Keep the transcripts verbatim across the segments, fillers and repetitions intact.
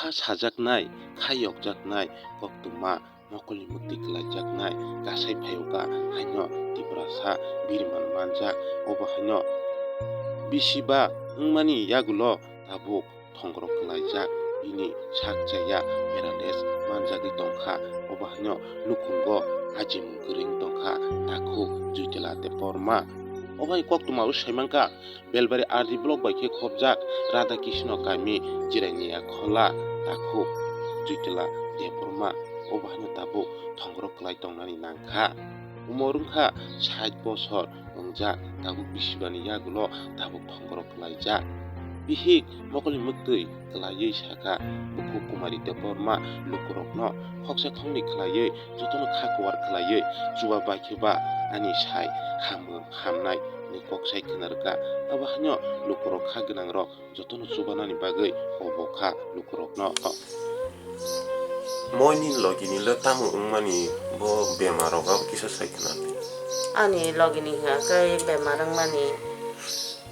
Kha sajaknai, kha yokjaknai, koktwma mokolni mwktwi kwlaijaknai kasai phaiyokha haino Tiprasa biriman manjak. Obo haino bisi ba wngmani yagulo tabuk thongkrok kwlaijak, bini sak chaya paralysis manjagwi tongkha. Obo haino nukhungo ajimung kwrwi tongkha takhuk Joytila Debbarma. Obo hai koktwma o saimankha. Belbari R D block bai khe khopjak Radha Krishna kami Jirania Khola takhuk Joytila Debbarma obo haino tabuk thongkrok kwlai tongnani nangkha. Umor wngkha sait bosor wngjak, tabuk bisibani yagulo tabuk thongkrok kwlaijak. Bihik mokolni mwktwi kwlaiwi sakha, bukhuk Kumari Debbarma lukurokno khoksa khongni khwlaiwi jotono kha kuwar khwlaiwi chuba bai khe ba ani sai hamung hamnai ni kok sai khna rwkha. Abo haino lukurok kha gwnangrok jotono chubanani bagwi obo kha lukurokno. Moini logini le tamo wngmani bo bemar rok abo kisa sai khna. Ani logini hwnkha khe bemar wngmani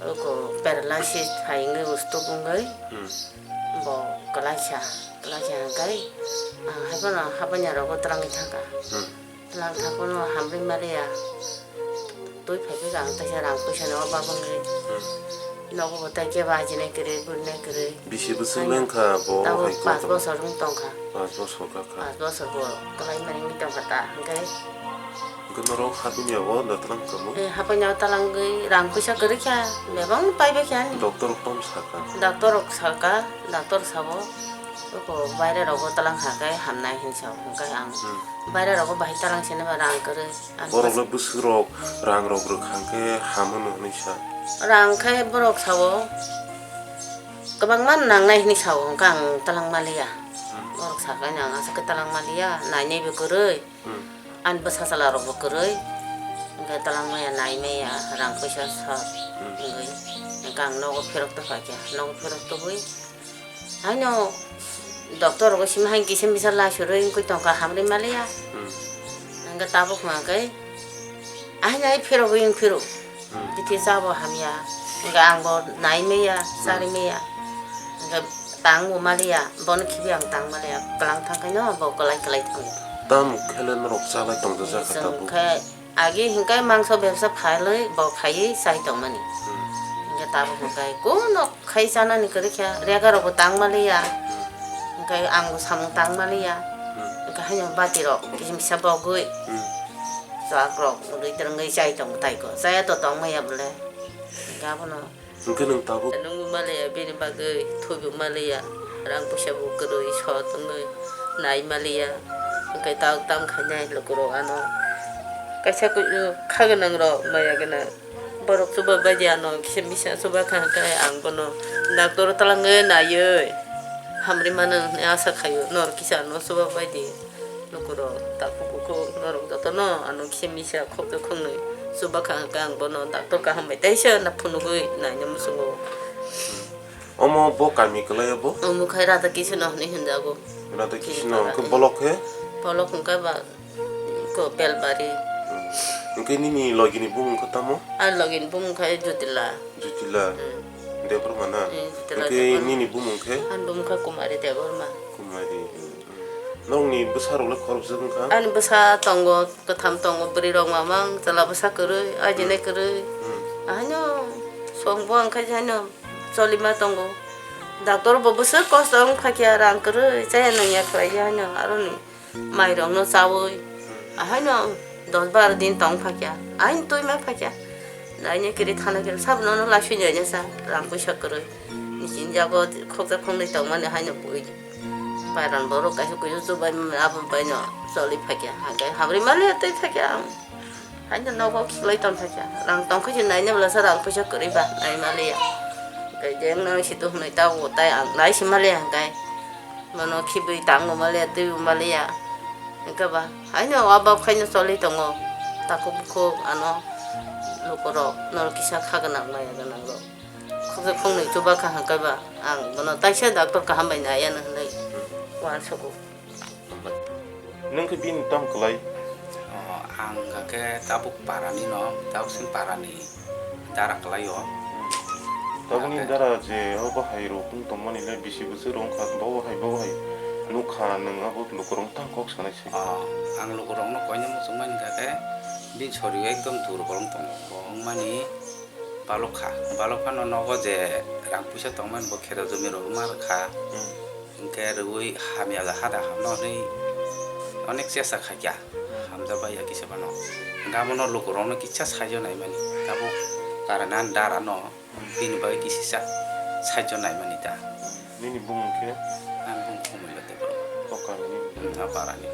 oko paralysis hai wngwi ustuk wngwi. Hmm. Bo kwlaisa, kwlaisa hwnkhe, ah, haiphano haphanya rogo twlangwi thangkha. Hmm. Twlang thangphano hamri maliya. Twi phaiphikha ang teisa rang puisa no obab wngwi. Hmm. Nogo bo tai kebo ajinai kwrwi, burinai kwrwi. Bisi bwswk le wngkha bo hai kok? Tabuk panch bosor wng tongkha. Panch bosor kakha. Panch bosor bo kwlai mani wngwi tongkha ta, hwnkhe. Hwnkhe norok haphanya o da twlang kamo? Eh, haphanya o twlangwi rang puisa kwrwi kha, bebak no paibai kha ani. Doctor rok tamo sakha? Doctor rok sakha, doctor sabo, oko baire rogo twlang kha khe hamnai hinwi sao, hwnkhe ang. Hmm. Baire rogo bahai twlang sini ba rang kwrwi. Ang borok le bwswk rok rang rok rwkha khe hamo no hinwi sa. Rang khe borok sao, kwbangma nangnai hinwi sao, hwnkhe ang twlang maliya. Hmm. Borok sakha ang aswk khe twlang maliya, nainai bo kwrwi. Hmm. Ani bwsa chwla rok bo kwrwi, hwnkhe twlang maya nai maya rang puisa short Hmm. wngwi, hwnkhe ang nogo phirok tongkha khe, nogo phirok tongwi haino doctor rogo simi hai kisa misa lai surwi wngwi tongkha hamri maliya. Hmm. Hwnkhe tabuk hwnkhe ahaino ai phirogwi wng phiro. Hmm. Bithi chabo hamya, hwnkhe ang bo nai maya, Hmm. chari maya, hwnkhe tang bo maliya, bono khibi ang tang maliya, kwlang thang khaino bo kwlai kwlai thango. Tamo khe le norok chalai tongjajakha Chwng tabuk? Khe agi hwnkhe mangso bebsa phalwi bo khaiwi chai tongmani. Hmm. Hwnkhe tabuk hwnkhe kuno khai chanani kwrwi kha, rega rok bo tang maliya, Hmm. hwnkhe ang bo samung tang maliya, Hmm. hwnkhe haino bati rok kisa misa bogwi. Hmm. Chwk rok rwi twrwngwi chai tongo tai kho, chaya to tong maya bole. Hwnkhe abono Hwnkhe nwng tabuk? Nungwi maliya, bini bagwi thuibo maliya, rang puisa bo kwrwi, sot wngwi nai maliya. Hwnkhe tabuk tamo khainai lukurok ano kaisa kha gwnangrok, maya gwnang borok chuba baidi ano kisa misa chuba kha, hwnkhe ang bono doctor twlangwi naiwi hamri mano hwnwi asa khaio, norok kisa ano chuba baidi. Lukurok takhuk bukhuk norok jotono ano kisa misa khokjak khoknwi chuba kha hwnkhe ang bono doctor kaham bai teisa na phunugwi naina muchungo. Omo bo kami kwlai bo? Omo khai Radha Krishna hwnwi hwnjago. Radha Krishna hwnkhe bolok khe? Bolok hwnkhe ba ko Belbari. Hmm. Hwnkhe nini logini bumung khe tamo? Ani logini bumung khai Jutila. Jutila. Hmm. Debbarma na? Hmm, Jutila Hwnkhe Debbarma. Nini bumung khe? Ani bumung khe Kumari Debbarma. Kumari. Hmm. Nokni bwsarok le khoroksa wngkha? Ani bwsa tongo, kwtham tongo, bwrwi rok mamang, chwla bwsa kwrwi, ajinai kwrwi. Hmm. Ahaino song bo ang khe haino cholima tongo. Doctor bo bwswk kosto wng phakya, rang kwrwi chaya nangya khlaiya haino aroni mairokno chaui. Ahaino dos baro din tong phakya, ahaino twima phakya. Naina kiri thana kiri sabono no lasui naina sa, rang puisa kwrwi. Nini jago khokjak khoknwi tongmani haino bui. Pairan borok kaisa kuisu chubai mani abo baino choli phakya. Hwnkhe hamri maliya twi phakya ang. Haino nogo khiklai tong phakya. Rang tong khe se naina bwlasa rang puisa kwrwi ba nai maliya. Hwnkhe jeng nang si tu hwnwi ta o tai ang nai si maliya hwnkhe. Bono khibwi tangbo maliya twibo maliya. Hwnkhe ba haino o bab khaino choli tongo. Takhuk bukhuk ano lukurok norok kisa kha gwnang maya gwnangrok. Khokjak khoknwi chuba kha hwnkhe ba ang bono taisa doctor kaham bai nai ano hwnwi uansugo. Nwng khe bini tamo kwlai? O, ang hwnkhe tabuk parani no, tabuk sini parani dara kwlai o. Tabukni dara je o bahai rok wng tongmani le bisi bwswk rok wngkha, bo bahai, bo bahai nukha, nwng abo lukurok tang kok sanai se. Ah, ang lukurokno koina muchungmani hwnkha khe bini sorio ekdom durbol wng tongo. Bo wngmani balok kha. Balok phano nogo je rang puisa tongmani bo kheto jumi rok ma rwkha. Hmm. Hwnkhe rwui hamya hada hamno hwnwi onek chesta khaikha. Hmm. Hamjak baiya kisa phano. Hwnkhe abono lukurokno kisa saijo naimani. Tabuk karena dara no bini bagwi kisisa saijo naimani ta. Nini bumung khe? Ang bumung Kumui Lotepro. O kamini? Hmm, o parani.